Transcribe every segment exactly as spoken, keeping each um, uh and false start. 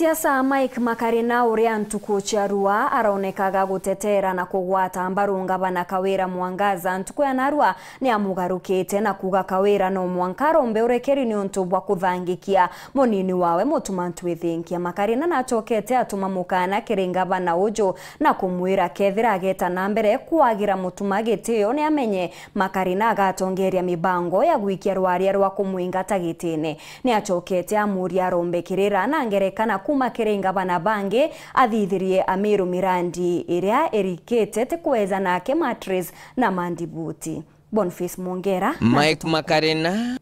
Siasa Mike Makarina, uria ntuku cia rua aronekaga gutetera na kugwata mbaru ngavana Kawira Mwangaza, ntuku ya narua ni amugarukite na kuuga Kawira no mwanka arombe urekeri niuntu bwa kuthangikia munini wawe Mutuma Ntwithingia. Makarina nachokete atuma mukana kiri ngavana uju na kumwira kethira ageta na mbere kwagira Mutuma gitio, ni amenye Makarina agatongeria mibango ya gwikia rwaria rwa kumwingata gitine. Ni achokete amuria arombe kirira na ngerekana kuma kiri ngavana bangi athithirie Amiru mirandi iria irikite ti kweza nake Matris na Mandibuti. Boniface Mwongera na Mike ndeto. Makarina,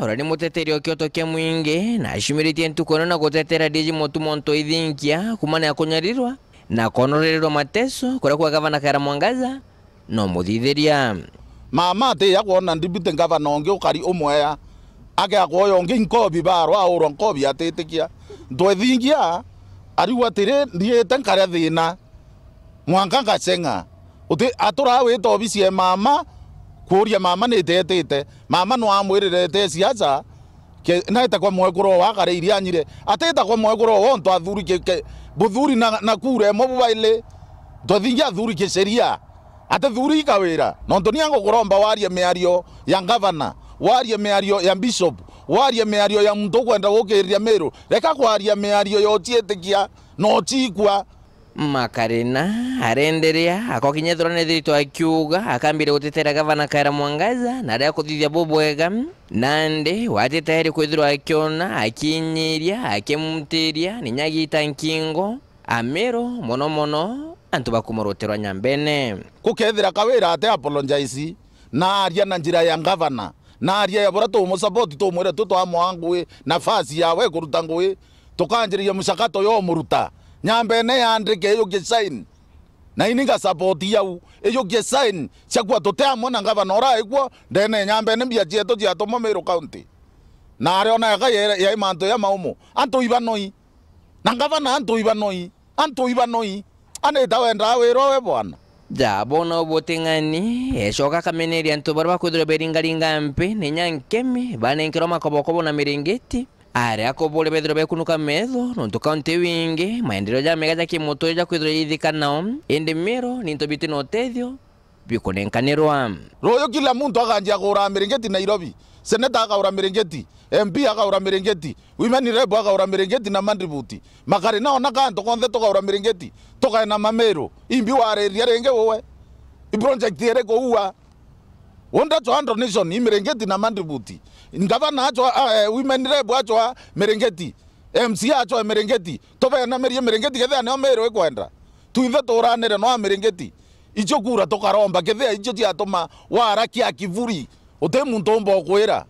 uria ni muteteri o kioto kia mwingi, na acumiritie ntuku ino na gutetera D G Mutuma Ntwithingia kumania kunyarirwa na konorerirwa mateso kuria kwa gavana Kawira Mwangaza no muthithiria. Mama atiya kwona deputy ngavana ungi ukari umwea, agea kwoya ungi nkobi barwa aurwa nkobi atitikia. Ntwithingia ariu atiri, ndiite nkaria thina, mwanka ngaceng'a. Uti atura wita obisi ya mama, kuuria mama nitetite. Mama no amwirire te siasa, ke-, naite kwa mwekuru owe akare iria anyire. Atita kwa mwekuru owe ontu athuri ke-, ke-, buthuri na, na kura imwe bubaili. Twathingi athuri kisheria. Atithuri i Kawira. Nontu ni angukuromba warie miario ya ngavana, warie miario ya bishop, warie miario ya muntu ukwenda gukiriria Miru. Reka kwaria miario ya uciitikia na uciikua. Makarina arenderea akokinya ethirwa nethirite akiuga akambiria gutetera gavana Kawira Mwangaza na aria kuthithia bubwega, nandi wati tayari kwithirwa akiona akinyiria akimutiria ninya agita nkingo Amiru, mono mono antu ba kuma rutere rwa Nyambene. Gukethira Kawira ati apologize na aria na njira ya ngavana, na aria ya buria tumusapoti, tumwire tu twamwaa ngui, nafasi yawe kuruta ngui, tukanjiriria muchakato yo umuruta. Nyambene yandike iyukie sign. Na ini nga support yau, iyukie sign cia kuwa tuti amwe na ngavana uria aikwo ndene ya Nyambene, mbia cietu ciatumwa Meru County. Na ariona yaka ye-, yai mantu ya maumu. Antu ibanoi. Na ngavana antu ibanoi. Antu ibanoi. Anita wendaa wira we bwana. Ja bona ubuting'ani, ecoka akameneria antu baria bakwithirwa beringaringa mpi, ninya nkemi, banenkerwa makobokobo na miringiti. Aria akubure bethirwe bekunuka metho, nontu kaunti iu ingi, maendeleo jamega ja kimutuire jakwithirwa jaithika nao, indi Meru ni into biti na utethio bikunenkanirwa. Ruyu kila muntu akanjia kugura miringiti Nairobi, seneta akagura miringiti, M P akagura miringiti, women rep akagura miringiti na madributi. Makarina ona kantu konthe tukagura miringiti, tukaena Mameru. Imbi wariria ringi uwe? I project iriku uwa? Wonda chwa donation i miringiti na madributi. Ngavana achwa, ah, eh, women rep achwa miringiti. M C A achwa miringiti. Tubenamirie miringiti kethia nio Meru ikwenda. Twinthe turanire no miringiti. Icio kura tukaromba kethia icio ciatuma warakia kiburi. Uti muntu umba ukwira.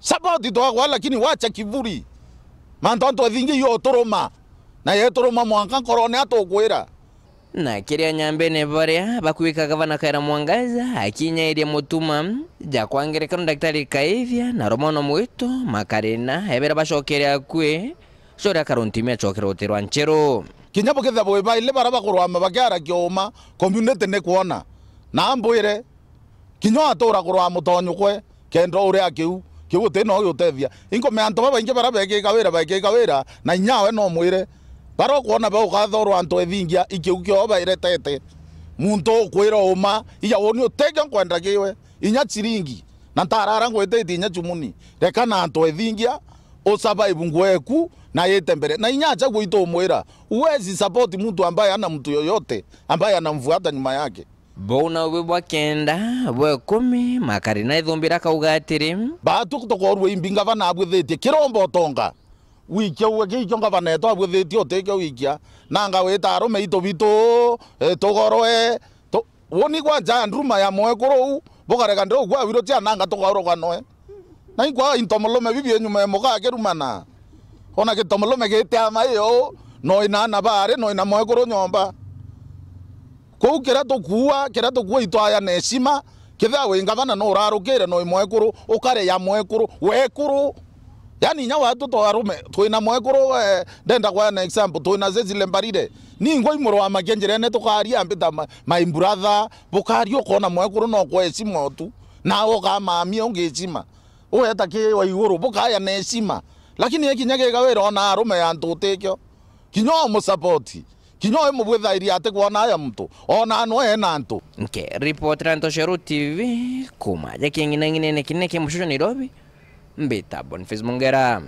Support twagwa lakini wacha kiburi. Mantu antu athingi yo turuma. Na yeturuma mwanka nkorone atukwira. Na kiria Nyambene baria bakwika gavana Kawira Mwangaza akinyairie Mutuma, ja kwa ngerekano Daktari Kaithia na Romano Mwito Makarina ebera bacokere akui, core akaruntimia acokere utirwa ncheru. Kinya bukithia bwi baili bara bakurwama bakiarakia uma, community ni kwona. Na mbwire, kinya watura kurwa mutonyukwe, kenda uria kiu, kiu uti no giutethia. Inkumea antu babaingi bara bekika wira, bekika wira, na inya we no mwire. Bara ukwona baukathorwa antu ethingia, ikiu kio bairetete. Muntu ukwira uma, iya uni utekio nkwenda kiwe, inya chiringi, na ntarara ngwititie inya chumuni. Reka na antu ethingia, usurvive nguo eku, na yite mbere. Na inya acha gwitu umwira, huwezi support mtu ambaye hana mtu yoyote, ambaye anamfuata nyuma yake. Bau nabwe bwa kenda, bwa ikumi, Makarina ethumbira akauga atiri, baatu tukorua imbi ngavana abwithitie kiromba utonga. Wikia uwe kikio ngavana etu abwithitie utikio wikia. Nanga wita arume itu bitu, e, tugorwe, tu-, woni kwanja nduruma ya mwekuru uu, bukarega ndio kwa wiro cia nanga tukaurugwa noe. Na inkwa into mulume bibi enyuma emuka akirumana. Ona gito mulume gite ama iyo, no ina ana baari, no ina mwekuru nyomba. Kuu kiria tukuua, kiria tukuua itwaya na heshima, kethia wi ngavana no urarukire no imwekuru, ukare ya mwekuru, wekuru. Yani inya watu twarume, twina mwekuru, eh, ndenda kwa na example, twina Cecily Mbarire. Ningwa imurwamakia njirene tukaria mbita my, my brother, bukaria ukona mwekuru no kwa heshima otu. Na ukamamia ungi heshima. Ueta ki wa iguru, bukaya na heshima. Lakini ikinya gigawira ona arume ya antu utikio. Kinya umusupport. Kinya umubwithairia ati kwona ya mtu. Ona anwe ena antu. Nke ripoti ra Ntoshero T V, kuma ja king'inang'inene kinene kia mucujo Nairobi, mbita Boniface Mungera.